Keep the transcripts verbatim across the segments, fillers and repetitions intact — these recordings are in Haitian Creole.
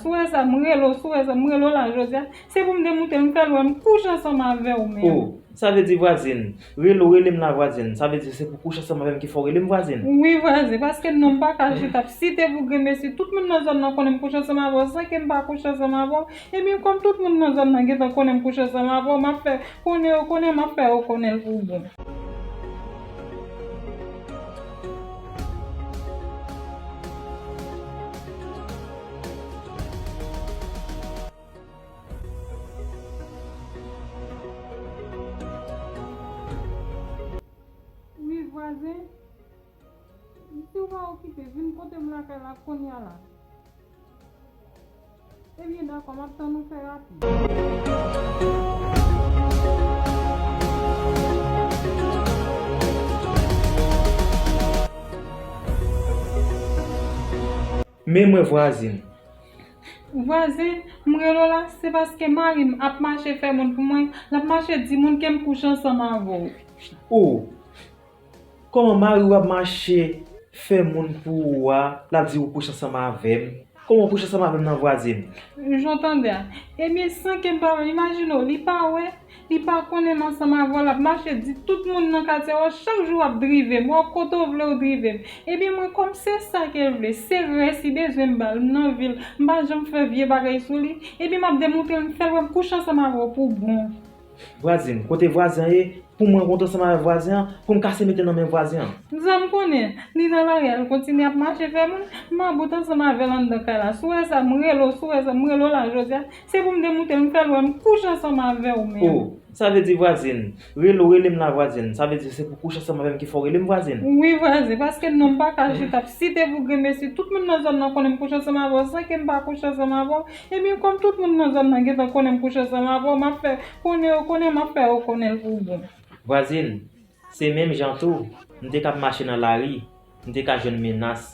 Si w wè sa, m rele w, si w wè sa, m rele w la jodi a, se pou m demontre l, m fè l wè m kouche ansanm avè w menm. Oh, sa vle di vwazin, rele w, rele m la vwazin, sa vle di se pou kouche ansanm avè m ki fè w rele m vwazin? Wi vwazin, paske non m pa ka chita ap site pou grenmesi, tout moun nan zòn nan konnen m kouche ansanm avè w, san ke m pa kouche ansanm avè w. Ebyen, kòm tout moun nan zòn nan gentan konnen m kouche ansanm avè w, m ap fè konnen yo konnen, m ap fè yo konnen l pou bon. Wi, vwazen, si w pa okipe, vin kote m lakay la kounye a la. Ebyen, dakò, m ap tann ou fè rapid. Men mwen vwazin. Vwazen, m rele w la, se paske mari m ap mache fè moun pou mwen, l ap mache di moun ke m kouche ansanm avè w. Oh, kòman mari w ap mache fè moun pou ou a, l ap di ou kouche ansanm avè m? Kòman w kouche ansanm avè m nan vwazin? Jan w tande a. Ebyen, san ke m pa imajine w, li pa wè, li pa konnen m ansanm avè w, l ap mache di tout moun nan katye a, w chak jou w ap drive m, w kote w vle w drive m. Ebyen, mwen, kòm se sa ke l vle, se rès li bezwen m ba l, m nan vi l, m pa janm fè vye bagay sou li, ebyen, m ap demontre l, m fè l wè m kouche ansanm avè w pou bon. Vwazin, kote vwazen an ye? Pou mwen rankontre ansanm avèk vwazen an, pou m kase mete nan men vwazen an. Sa m konnen, li nan lari a, l kontinye ap mache fè moun, m about ansanm avè l anndan kay la. Si w wè sa, m rele w, si w wè sa, m rele w la jodi a, se pou m demontre l, m fè l wè m kouche ansanm avè w menm. Oh, sa vle di vwazin, rele w, rele m la vwazin, sa vle di se pou kouche ansanm avè m ki fè w rele m vwazin? Wi vwazen, paske non m pa ka chita ap site pou grenmesi, tout moun nan zòn nan konnen m kouche ansanm avè w, san ke m pa kouche ansanm avè w. Ebyen, kòm tout moun nan zòn nan gentan konnen m kouche ansanm avè w, m ap fè konnen yo konnen, m ap fè yo konnen l pou bon. Vwazin, se menm jan tou, m te ka ap mache nan lari, m te ka jwenn menas,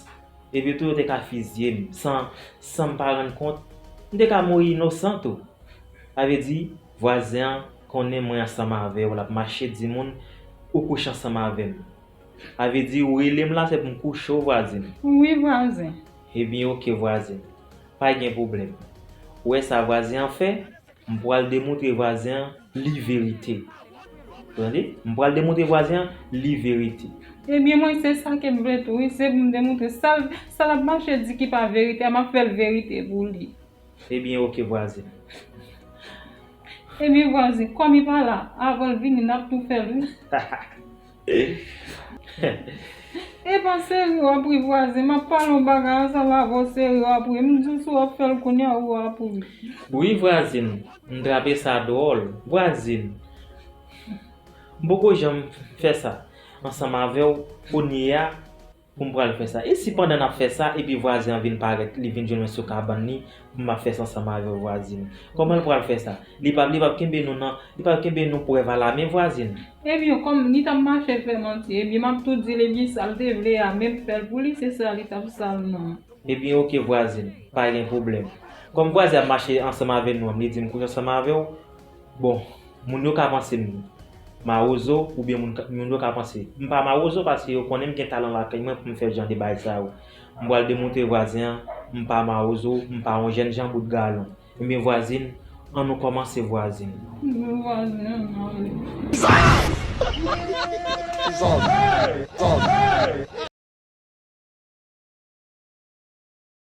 epi tou yo te ka fizye m, san, san m pa rann kont, m te ka mouri inosan tou. Sa vle di, vwazen an konnen mwen ansanm avè w, l ap mache di moun ou kouche ansanm avè m. Sa vle di, ou rele m la, se pou m kouche w, vwazin. Wi, vwazen. Ebyen, oke, vwazin. Pa gen pwoblèm. Ou wè sa vwazen an fè? M pral demontre vwazen an li verite. Ou tande? M pral demontre vwazen an li verite. Ebyen, mwen, se sa ke m vle tou, wi. Se pou m demontre sa l, sa l ap mache di ki pa verite a, m ap fè l verite pou li. Ebyen, oke, vwazen. Ebyen, vwazen, kòm li pa la, avan l vini, n ap tou fè l, wi. Epa sere w ap ri vwazen, m ap pale yon bagay ansanm avè w sere w ap ri. M di w si w ap fè l kounye a ou ap ri. Wi vwazen, m trape sa dwòl. Vwazen, m poko janm fè sa ansanm avè w kounye a pou m pral fè sa. E si pandan n ap fè sa epi vwazen an vin parèt, li vin jwenn mwen sou kabann li, pou m ap fè sa ansanm avè w vwazen? Kòman l pral fè sa? Li p ap, li p ap kenbe nou nan, li p ap kenbe nou prèv alamen vwazen. Ebyen, kòm li t ap mache fè manti, ebyen, m ap tou di l, ebyen, sa l te vle a, men m fè l pou li, se sa li t ap sal non. Ebyen, oke, vwazen, pa gen pwoblèm. Kòm vwazen ap mache ansanm avè nou an, li di m kouche ansanm avè w, bon, moun yo ka panse m mawozo, oubyen moun, moun yo ka panse m pa mawozo, paske yo konnen m gen talan lakay mwen pou m fè jan de bagay sa yo. M pral demontre vwazen an, m pa mawozo, m pa yon jènjan bout galon. Ebyen vwazen, ann nou kòmanse vwazen. Vwazen, ann ale.